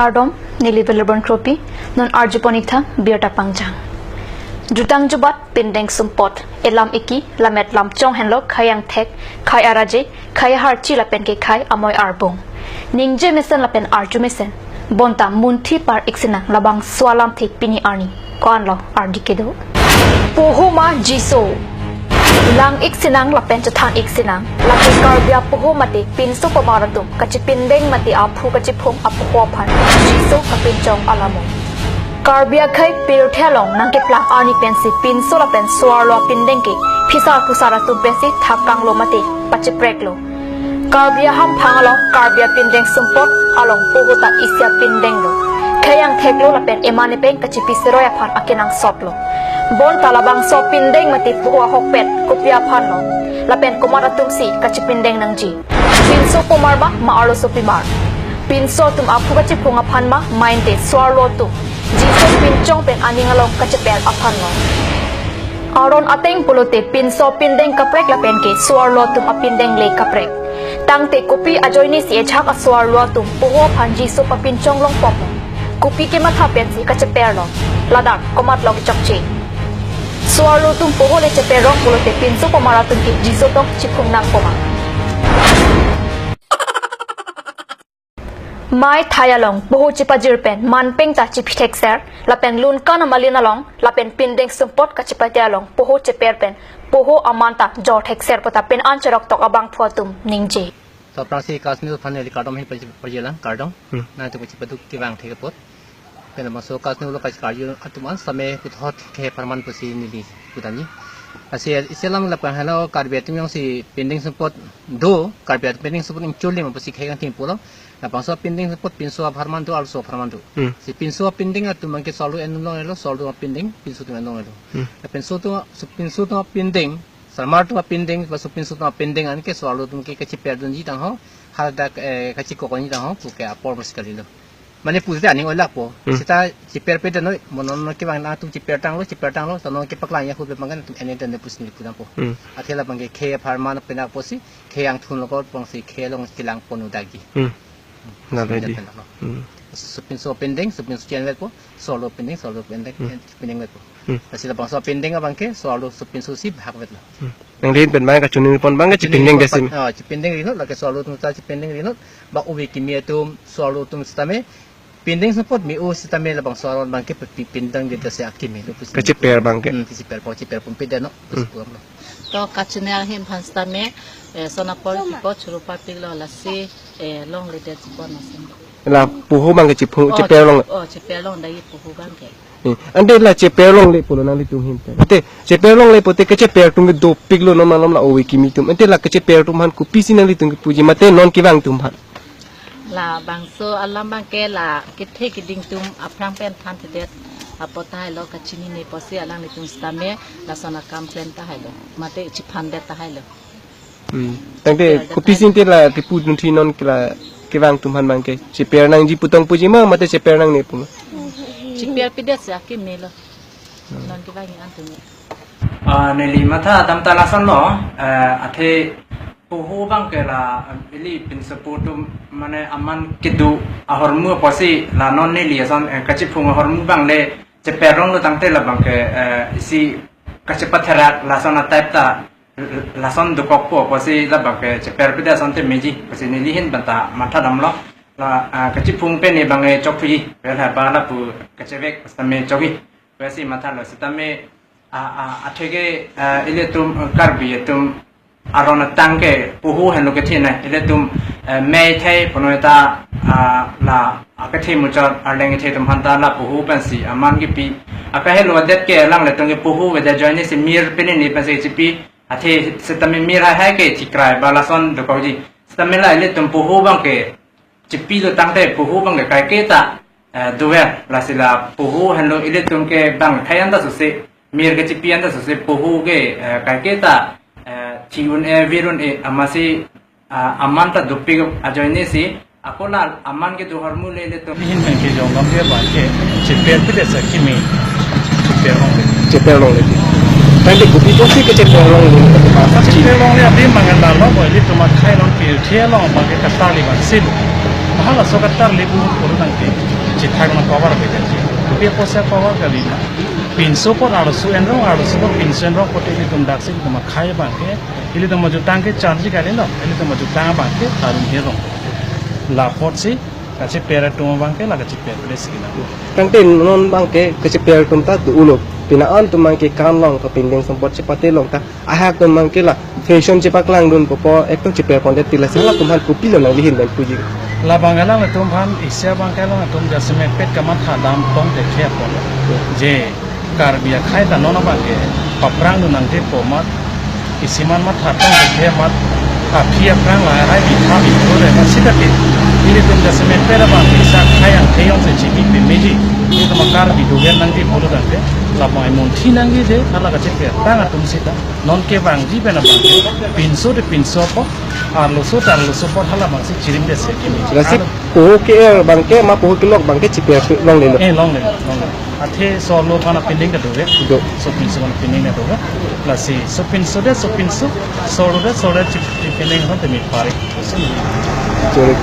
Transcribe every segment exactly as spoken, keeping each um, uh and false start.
Kardom, neli Williborn Kropi, non arjupon-ik tha birta pangjang. Jutang jubat pindeng sumpot, elam iki, lamet lamchong henlo khei angthek, khei araje, khei aharchi lapen ke khei amoi arbung. Ningje mesen lapen arju mesen. Bonta munthi par-ik sinang labangso alamthe pini arni. Ko-anlo ardi kedo. Poho ma Jiso. Lang-ik sinang lapen chethan-ik sinang. Lake Karbi apoho mate pinso pamar atum kachipindeng mate aphu kachiphung apoho aphan Jiso kapinchong alamo. Karbi akhei pirthe along nangkeplang arni pensi pinso lapen so-arlo apindeng ke phisar phusar atum pensi thakanglo mate pachipreklo. Karbi ahamphang along Karbi apindeng sumpot along poho ta isi apindenglo. Khei angtheklo lapen eman epeng kachipi seroi aphan akenangsotlo. Bonta labangso apindeng mate poho ahokpet kopi aphanlo? Lapen komat atumsi kachipindeng nangji? Pinso pamar ma, ma arlosopimar? Pinso atum aphu kachiphung aphan ma, mate so-arlo atum Jiso pinchong pen aning along kacheper aphanlo? Aron ateng pulote pinso apindeng kaprek lapen ke so-arlo atum apindeng le kaprek. Tangte kopi ajoinesi ajahak aso-arlo atum poho aphan Jiso papinchong longpoklo? Kopi kematha pensi kacheperlo? Ladak komatlo kechokche? So-arlo atum poho le cheper rong pulote pinso pamar atum ke Jiso tong chiphung nangpo ma? Mei thai along poho chipajir pen manpeng ta chipithekser, lapen lunkan amalin along lapen pindeng sumpot kachipate along poho cheper pen poho aman ta jorthekser puta pen an cheroktok abangphu atum ningje. To aphrangsi Kasnu aphan neli kardom ahin paji-, pajilang, kardom. Hmm. Nangtum kachipaduk kevang thek apot. Pen labangso Kasnu lo kachikarju atum an sitame puthot khei apharman pusi neli pudamji. Lasi isi alam lapen helo Karbi atum jongsi pindeng sumpot do, Karbi atum pindeng sumpot ingchurli ma pusi khei kangthim pulo. Labangso pindeng sumpot pinso apharman do, arloso apharman do. Hmm. Si pinso apindeng atum abangke so-arlo en longlelo, so-arlo atum apindeng pinso atum en longlelo. Hmm. Lapen so atum, so pinso atum apindeng, so-arlo atum apindeng, laso pinso atum apindeng anke so-arlo atum ke kachiperdunji tangho, haladak, eh, kachikokji tangho, puke apor pusi kalilo. Mane pusi aning oilakpo. Hmm. Seta chiperpedetnoi, mo non kevang atum chipertanglo, chipertanglo, tano kepaklang ahut abangke atum en-en tangte pusi neli pudampo. Hmm. Athe labangke khei apharman pen apotsi, khei angthun lo ko pongsi khei along chelang pon-o dagi. Hmm. Nalo di. Penang lo. Hmm. So pinso apindeng, so pinso chenvetpo, so-arlo apindeng, so-arlo apindeng, Hmm. pindengvetpo. Hmm. Lasi labangso apindeng abangke, so-arlo so pinso si bhagvetlo. Hmm. Nangli ahin pen abang kachoningri pon abangke chipindeng desi. Oh, chipindeng rinot, lake so-arlo atum ta chipindeng rinot, ba ove kimi atum, so-arlo atum sitame, pindeng sumpot me-o sitame labangso aron abangke pi-, pindeng desi akimi lo pusi. Kachiper abangke. Hmm, kachiperpo, chiper pumpedetno, Hmm. pusi pulo. To kachini ahin aphan sitame, eh, sonapor kipo churu papiklo lasi, eh, longledet chipon asin. La poho abangke chiphung, Oh, cheper long. Oh, cheper long dagi poho abangke. Eh, ante la cheper longle pulo nanglitum ahin pen. Ante cheper longle pulote kacheper atum ke dopiklo non malom la ove kimi atum. Ante la kacheper atum aphan kopisi nanglitum kepuji mate non kevang atum aphan? Labangso alam abangke la kethe keding atum aphrang pen thanthedet apot tahai lo, kachinine apotsi alanglitum sitame lason akam klem tahai lo, mate chiphandet tahai lo. Hmm. Tangte Ya, kopisi ante la kepu dunthi non ke la kevang atum aphan abangke cheper nangji pu tong puji ma mate cheper nangne pu ma? Cheperpedet si akimi lo. Hmm. Non kevang atum. Ah, neli matha dam ta lasonlo, eh, athe poho abangke la, eh, ili pinso atum mane aman kedo ahormu apotsi la non neli ason, eh, kachiphung ahormu abang le cheper longlo tangte labangke, eh, isi kachipatherak lason a-type ta, lason dokokpo apotsi labangke cheperpedet asonte meji pusi neli ahin pen ta matha damlo. La, ah, kachiphung pen ne abang, eh, chokphi, pen ha ba lapu kachevek sitame chokji pusi mathalo sitame, ah, ah, atheke, ah, ilitum, ah, Karbi atum aron atang ke poho henlo kethenei, ilitum, eh, Meitei punoi ta, ah, la, ah, kethe muchot arleng kethe atum aphanta la poho pensi aman kepi. Akahelo adet ke alanglitum ke poho avedet ajoinesi mir pini ni pensi chipi. Athe sitame mir haihai ke thikrai ba lason dokokji. Sitame la ilitum poho abangke chipilo tangte poho abangke kaike ta, eh, dover, lasi la poho henlo ilitum ke bang thai anta sose, mir kechipi anta sose poho ke, eh, kaike ta, eh, thi un-e, vir un-e, amatsi, ah, aman ta dopik ajoinesi, ako la aman kedo ahormu le ilitum. Ahin pen kejong lam dia abangke cheperpedet si akimi. Cheper longle. Cheper longle. Tangte kopi apotsi kacheper longle? Cheper longle abang mangan dalo bo, ilitum akhei along pirthe along abangke katarli abang sil. Bahal aso katarli pu puru tangte. Chithak na power ke jadi. Kopi apotsi power kali ma. Pinso apot arloso enrong, arloso apot pinso enrong apot ilitum daksi ilitum akhei abangke, ilitum ajutang ke charge kali lo, ilitum ajutang abangke arum herong. La apotsi kacheper atum abangke la kacheper pres kina. Tangte non abangke kacheper atum ta do-olo. Pini an atum abangke kan long kapindeng sumpot chepate long ta, ahak atum abangke la fashion chepaklangdun popo ekto cheper pondet ti, lasi halatum aphan kopilo nangli hin pen puji? Labang alangtum aphan isi abangke alangtum jasemet pet kamatha dam tong te khe apon. Je Karbi akhei ta non abangke paprangdun nangji pu amat, isi man matha tong te khe amat, aphi aphrang lahai bitha bithu le ma sita ke. Ilitum jasemet pet abang isa khei angthek jongsi chibi pemeji. Ilitum Karbi dogen nangji pulo tangte, labang emunthi nangji je hala kachepertang atum sita. Non kevangji pen abangke, pinso te pinso apot, arloso te arloso apot hala abangsi chirimdet si kimi. Lasi Alo poho ke-er abangke ma poho kelok abangke cheper longlelo. Eh, longle, longle. Athe solo aphan apindeng ta dove. Do. Sopinso aphan apindeng ta dove. Lasi sopinso te sopinso, solo te solo chip chip pindeng aphan temi pari. Chori.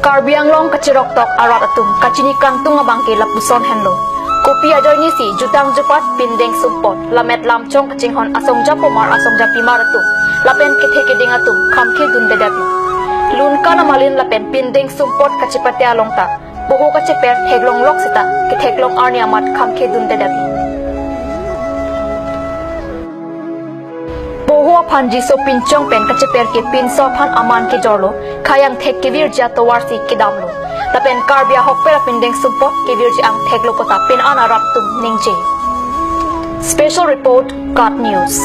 Karbi Anglong kacheroktok arat atum kachini kangtung abangke lapuson henlo. Kopi ajoinesi jutang jupat pindeng sumpot, lamet lamchong kachinghon asongja pomar asongja pimar atum lapen kethe keding atum khamkhe dundedet. Lunkan amalin lapen pindeng sumpot kachepate along ta poho kacheper theklonglok seta ketheklong arni amat khamkhe dundedet. Poho aphanji sopinchong pen kacheper ke pinso aphan aman kejorlo, khei angthek kevirji atovarsi kedamlo. Lapen Karbi ahokpet apindeng sumpot kevirji angtheklo puta pini an arat atum ningje. Special report, KAT News.